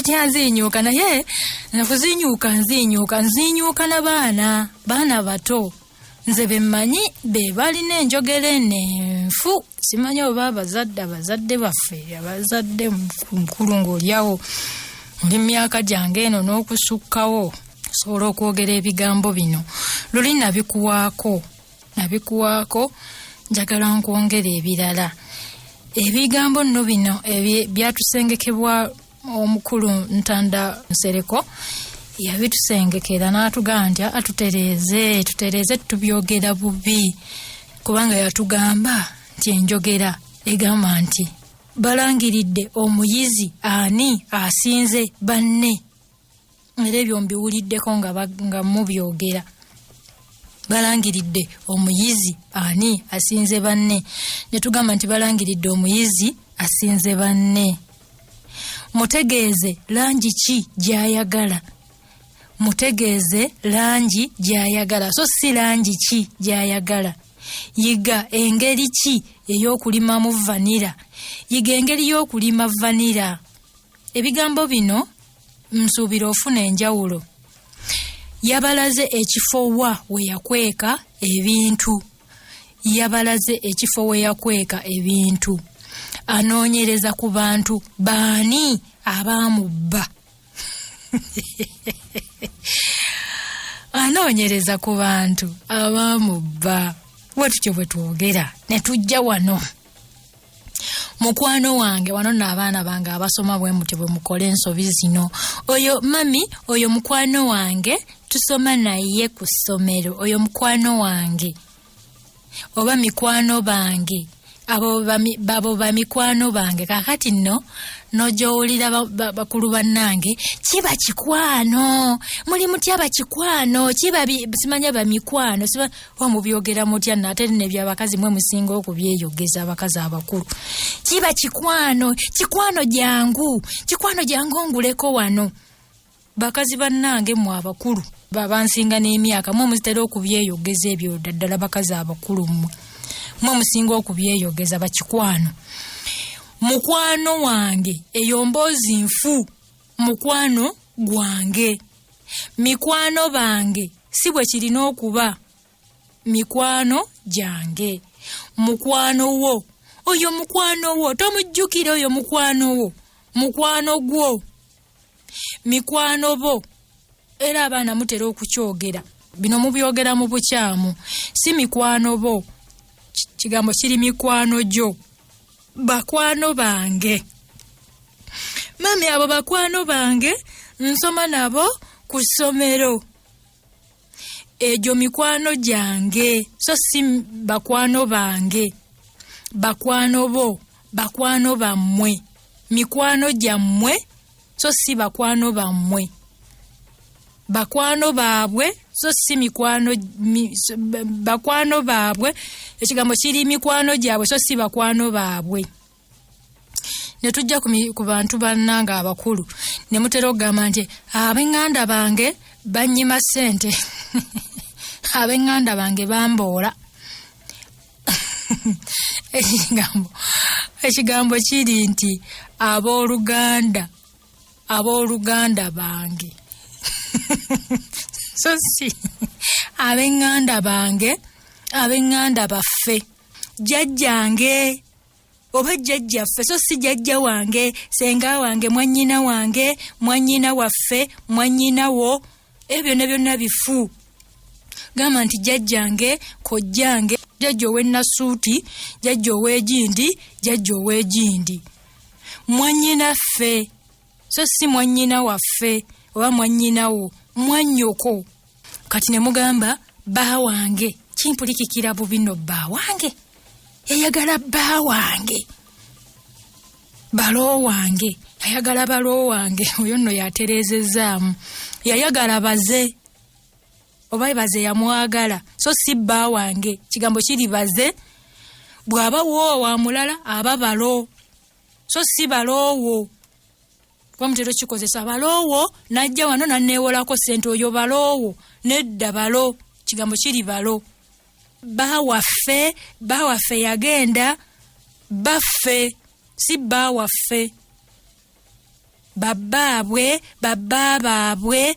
Tukyaziinyuuka, naye kuziinyuuka nziinyuuka nziinyuuka na baana, baana bato. Nze bemmanyi be balina enjogera eno enfu. Simanyi oba abazadde baffe, abazadde mukulu ng'oliawo oli myaka gyange eno n'okusukkawo, osobola okwogera ebigambo bino. Luli nabikuwaako, njagala nkwongera ebirala. Ebigambo nno bino byatusengekebwa omukulu Ntanda Nsereko, yabitusengekera n'atugamba nti atutereeze, tutereeze, tubyogera bubi, kubanga yatugamba nti enjogera egamba nti balangiridde omuyizi ani asinze banne. Era ebyo mbiwuliddeko nga mubyogera, balangiridde omuyizi ani asinze banne, ne tugamba nti balangiridde omuyizi asinze banne. Mutegeeze langi ki gy'ayagala, mutegeeze langi gy'ayagala, so si langi ki gy'ayagala. Yiga engeri ki ey'okulimamu vanilla, yiga engeri y'okulima vanilla. Ebigambo bino nsuubira ofuna enjawulo. Yabalaze ekifo wa we yakweka ebintu, yabalaze ekifo we yakweka ebintu. Anoonyereza ku bantu baani abaamubba, anoonyereza ku bantu abaamubba. Bwe tutyo bwe twogera ne tujja wano. Mukwano wange wano nno, abaana bange abasoma, bwe mutyo bwe mukola ensobi zino. Oyo mami, oyo mukwano wange, tusoma naye ku ssomero, oyo mukwano wange oba mikwano bange, abo babo bamikwano bange. Kakati nno nojowulira bakulu bannange, kiba kikwano, muli mutya bakikwano, kiba simanya bamikwano, mubyogera mutya? Nate nebyabakazi mwe musinga okubyeyogeza, abakazi abakulu. Kiba kikwano, kikwano jangu, kikwano jangu onguleko wano. Bakazi bannange mmwe abakulu babansinga n'emyaka, mwe muzitera okubyeyogeza ebyo, ddala bakazi abakulu mmwe, mwe musinga okubyeyogeza, bakikwano. Mukwano wange, eyo mboozi nfu. Mukwano gwange, mikwano bange, si bwe kirina okuba, mikwano gyange. Mukwano wo, oyo mukwano wo, tomujjukira, oyo mukwano wo, mukwano gwo, mikwano bo. Era abaana mutera okukyogera bino, mubyogera mu bukyamu. Si mikwano bo, kigambo kiri mikwano gyo. Bakwano bange, mami, abo bakwano bange, nsoma nabo ku ssomero. Egyo mikwano gyange, so si bakwano bange. Bakwano bo, bakwano bammwe, mikwano gyammwe, so si bakwano bammwe. Bakwano baabwe, so si mikwano bakwano baabwe. Ekigambo kiri mikwano gyabwe, so si bakwano baabwe. Ne tujja ku bantu bannange abakulu, ne mutera okugamba nti ab'eŋŋanda bange bannyima ssente, ab'eŋŋanda bange bamboola. Ekigambo kiri nti abooluganda, abooluganda bange, so si ab'eŋŋanda bange, ab'eŋŋanda baffe. Jjajjange oba jjajjaffe, so si jjajja wange. Senga wange, mwannyina wange, mwannyina waffe, mwannyina wo, ebyo byonna byonna bifu. Gamba nti jjajjange, kojjange, jjajja ow'ennasuuti, jjajja ow'egindi, jjajja ow'egindi. Mwannyinaffe, so si mwannyina waffe oba mwannyinawo, mwannyoko. Kati ne mugamba bba wange, kimpulikikira bubi nno. Bba wange, yayagala bba wange, balo wange, ayagala balo wange. Oyo nno yatereezezaamu, yayagala baze oba baze yamwagala, so si bba wange. Kigambo kiri baze, bw'aba woowa wa mulala aba balo, so si baloowo. Kuba mutera kikozesa baloowo, najja wano naneewolako sente, oyo baloowo. Nedda, balo, kigambo kiri balo. Bawaffe, bawaffe yagenda, baffe, si bawaffe. Babbaabwe, babba baabwe,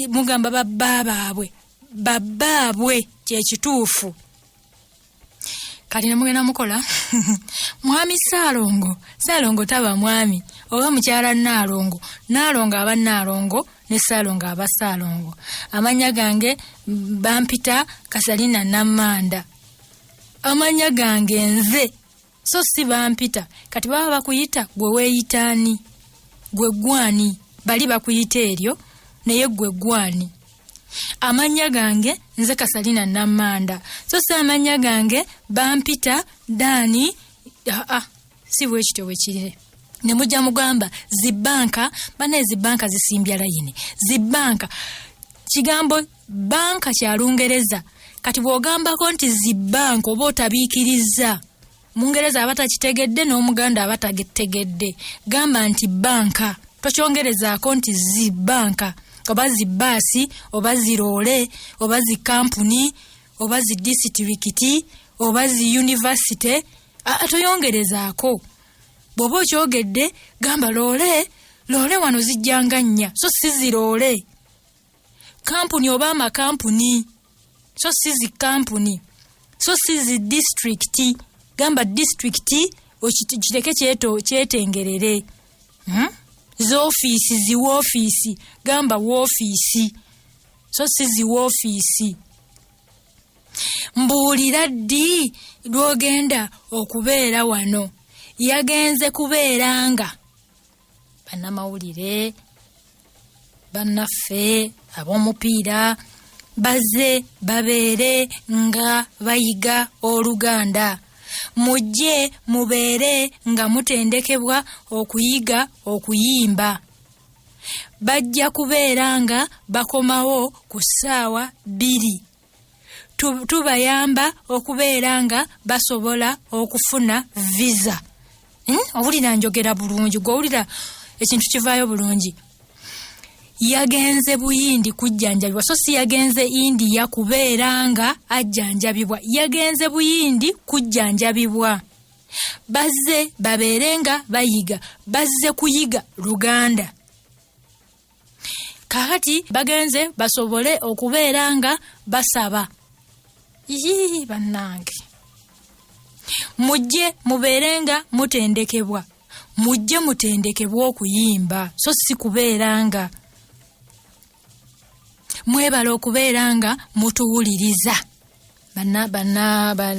mugamba babba baabwe, babbaabwe kyekituufu. Kati nemugenda mukola mwami Ssaalongo, Ssaalongo taba mwami oba mukyala Nnaalongo, Nnaalongo aba Nnaalongo ne Ssaalongo aba Ssaalongo. Amannya gange bampita Kasalina Nammanda, amannya gange nze, so si bampita. Kati baba bakuyita gwe weeyitaani? Gwe gwani? Bali bakuyita eryo, naye gwe gwani? Amannya gange nze Kasalina Nammanda, so si amannya gange bampita Daani. Aa, si bwe kityo bwe kiri. Ne mujja mugamba zibanka, banaye zibanka zisimbya layini. Zibanka kigambo banka kya Lungereza. Kati bw'ogambako nti zibanka oba otabiikiriza Mungereza aba takitegedde n'Omuganda aba tagitegedde. Gamba nti banka, tokyongerezaako nti zibanka oba zibaasi oba ziroole oba zikampuni oba zi disitulikiti oba zi yunivasite. Toyongerezaako. Bw'oba okyogedde gamba loole, loole wano zijjanga nnya, so si ziroole. Kampuni oba amakampuni, so si zi kampuni, so si zi disitulikiti. Gamba disitulikiti, kireke kyetengerere. Zoofiisi, ziwoofiisi, gamba woofiisi, so si ziwoofiisi. Mbuulira ddi lw'ogenda okubeera wano? Yagenze kubeera nga bannamawulire bannaffe ab'omupiira bazze babeere nga bayiga Oluganda. Mujje mubeere nga mutendekebwa okuyiga okuyimba. Bajja kubeera nga bakomawo ku ssaawa 2. Tubayamba okubeera nga basobola okufuna visa. Owulira njogera bulungi, gwe owulira ekintu kivaayo bulungi. Yagenze Buyindi kujjanjabibwa, so si yagenze Indiya kubeera nga ajjanjabibwa. Yagenze Buyindi kujjanjabibwa. Bazze babeere nga bayiga, bazze kuyiga Luganda. Kaakati bagenze basobole okubeera nga basaba. Yii bannange, mujje mubeere nga mutendekebwa, mujje mutendekebwa okuyimba, so si kubeera nga. Mwebale okubeera nga mutuwuliriza. Banna, banna, ba,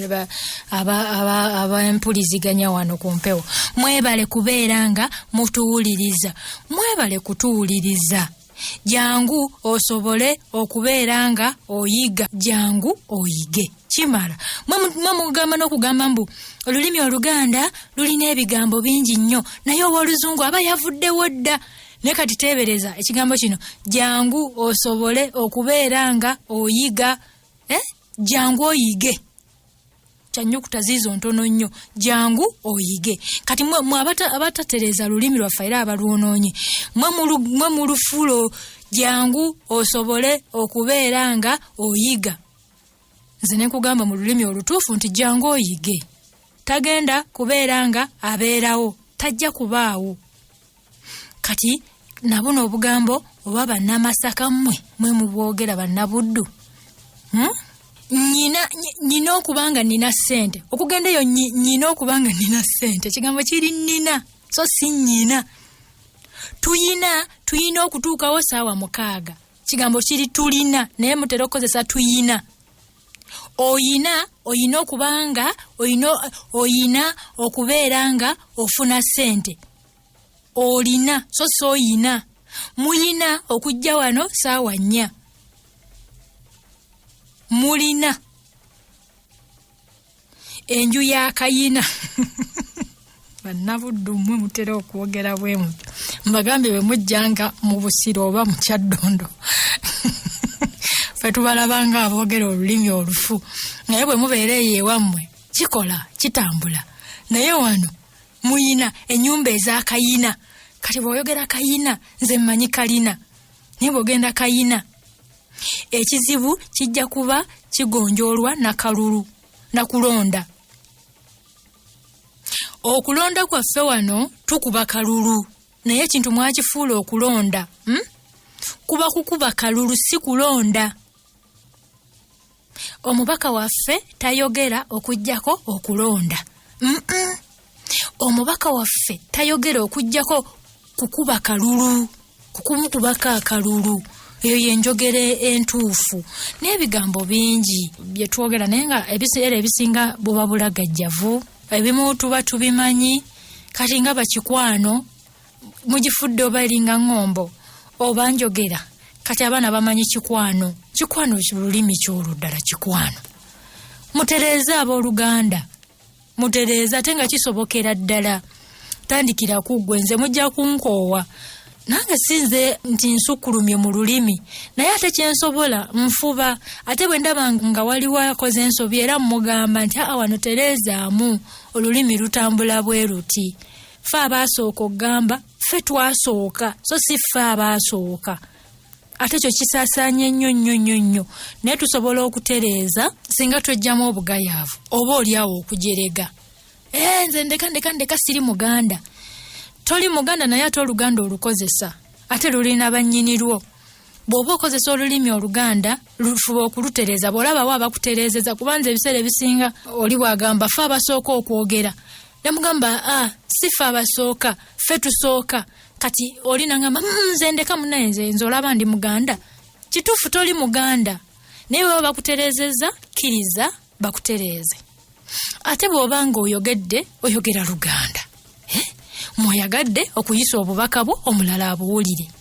aba, aba, abempuliziganya wano ku mpewo, mwebale kubeera nga mutuwuliriza, mwebale kutuwuliriza. Jangu osobole okubeera nga oyiga, jangu oyige. Kimala. Mwe mugamba n'okugamba mbu olulimi Oluganda lulina ebigambo bingi nnyo, naye ow'Oluzungu aba yavuddewo dda. Naye kati teebereza ekigambo kino, jangu osobole okubeera nga oyiga. Jangu oyige. Kyanyukuta ziizo ntono nnyo, jangu oyige. Kati mwe abatatereeza lulimi lwaffe era abalwonoonye, mwe mulufulo, jangu osobole okubeera nga oyiga. Nze ne nkugamba mu lulimi olutuufu nti jangu oyige. Tagenda kubeera nga abeerawo, tajja kubaawo. Kati nabuno obugambo oba bannamasaka mmwe mwe mubwogera bannabuddu. Nyina okuba nga nina ssente okugenda eyo, nyina okuba nga nina ssente. Ekigambo kiri nina, so si nyina. Tuyina okutuukawo ssaawa 6. Kigambo kiri tulina, naye mutera okukozesa tuyina. Oyina, oyina okuba nga, oyina, oyina okubeera nga ofuna ssente. Olina, so si oyina. Muyina okujja wano ssaawa 4. Mulina enju ya kayina. Bannabuddu mmwe mutera okwogera bwe mutyo. Mbagambye bwe mujjanga mu Busiro oba mu Kyaddondo, ffe tubalaba nga aboogera olulimi olufu, naye bwe mubeera eyo ewammwe kikola kitambula. Naye wano muyina ennyumba eza kayina. Kati bw'oyogera kayina nze mmanyi kalina, naye bw'ogenda kayina ekizibu kijja kuba kigonjoolwa nakalulu nakulonda. Okulonda kwaffe wano tukuba kalulu. Naye ekintu mwakifuula okulonda, Kuba kukuba kalulu, si kulonda. Omubaka waffe tayogera okuggyako okulonda. Omubaka waffe tayogera okuggyako kukuba kalulu, kukumukubako akalulu. Eyo yenjogera entuufu. N'ebigambo bingi bye twogera, naye nga ebiseera ebisinga buba bulagajjavu, ebimu tuba tubimanyi. Kati nga bakikwano mugifudde oba eringa ŋŋombo oba njogera. Kati abaana bamanyi kikwano, kikwano lulimi kyolwo ddala kikwano. Mutereeze abooluganda, mutereeze, ate nga kisobokera ddala. Tandikira ku ggwe. Nze mujja kunkoowa, nange sinze nti nsukkulumye mu lulimi, naye ate kyensobola nfuba. Ate bwe ndaba nga waliwo akoze ensobi, era mmugamba nti aa, wano tereezaamu, olulimi lutambula bwe luti. Ffe abaasooka okugamba ffe twasooka, so si ffe abaasooka. Ate ekyo kisaasaanye nnyo nnyo nnyo nnyo, naye tusobola okutereeza singa twejjamu obugayaavu oba oliawo okujerega. Nze ndeka ndeka ndeka, siri muganda. Toli muganda, naye ate oluganda olukozesa, ate lulina bannyinirwo. Bw'oba okozesa olulimi oluganda, lufuba okulutereeza bw'olabawo abakutereezeza, kubanza ebiseera ebisinga oli bw'agamba ffe abasooka okwogera, nemugamba a si ffe abasooka, ffe tusooka. Kati oli nagamba nze ndeka munaye, nze olaba ndi muganda. Kituufu toli muganda, naye baba bakutereezezza, kkiriza bakutereeze. Ate bw'oba nga oyogedde, oyogera luganda, mwoyagadde okuyisa obubaka bwo omulala abuwulire.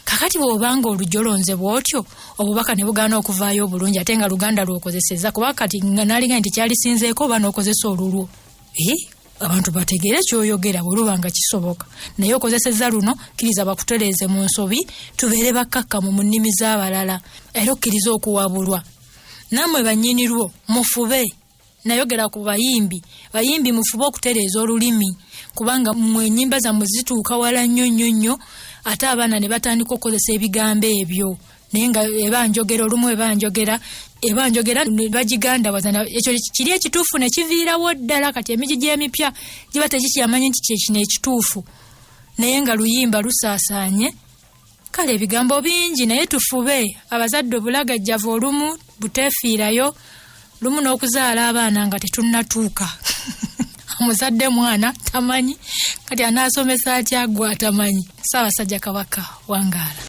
Kakati bw'oba nga olujolonze bw'otyo, obubaka ne bugaana okuvaayo obulungi, ate nga luganda lw'okozesezza, kuba kati nga nalinga nti kyalisinzeeko oba n'okozesa olulwo, abantu bategeere kyoyogera bwe luba nga kisoboka. Naye okozesezza luno, kkiriza bakutereeze mu nsobi, tubeere bakkakkamu mu nnimi z'abalala, era okkiriza okuwabulwa. Nammwe bannyinirwo mufube. Nayogera ku bayimbi, bayimbi mufube okutereeza olulimi, kubanga mmwe ennyimba zammwe zituuka wala nnyo nnyo nnyo, ate abaana ne batandika okukozesa ebigambo ebyo, naye nga eba njogera olumu, eba njogera ne bagigandawaza. Ekyo kiri ekituufu ne kiviirawo ddala. Kati emigigi emipya giba tegikyamanyi nti kyekino ekituufu, naye nga luyimba lusaasaanye. Kale ebigambo bingi, naye tufube. Abazadde, obulagajjavu olumu buteefiirayo, lumu n'okuzaala abaana nga tetunnatuuka. Omuzadde mwana tamanyi, kati anaasomesa atya gwe atamanyi? Ssaabasajja Kabaka wangaala.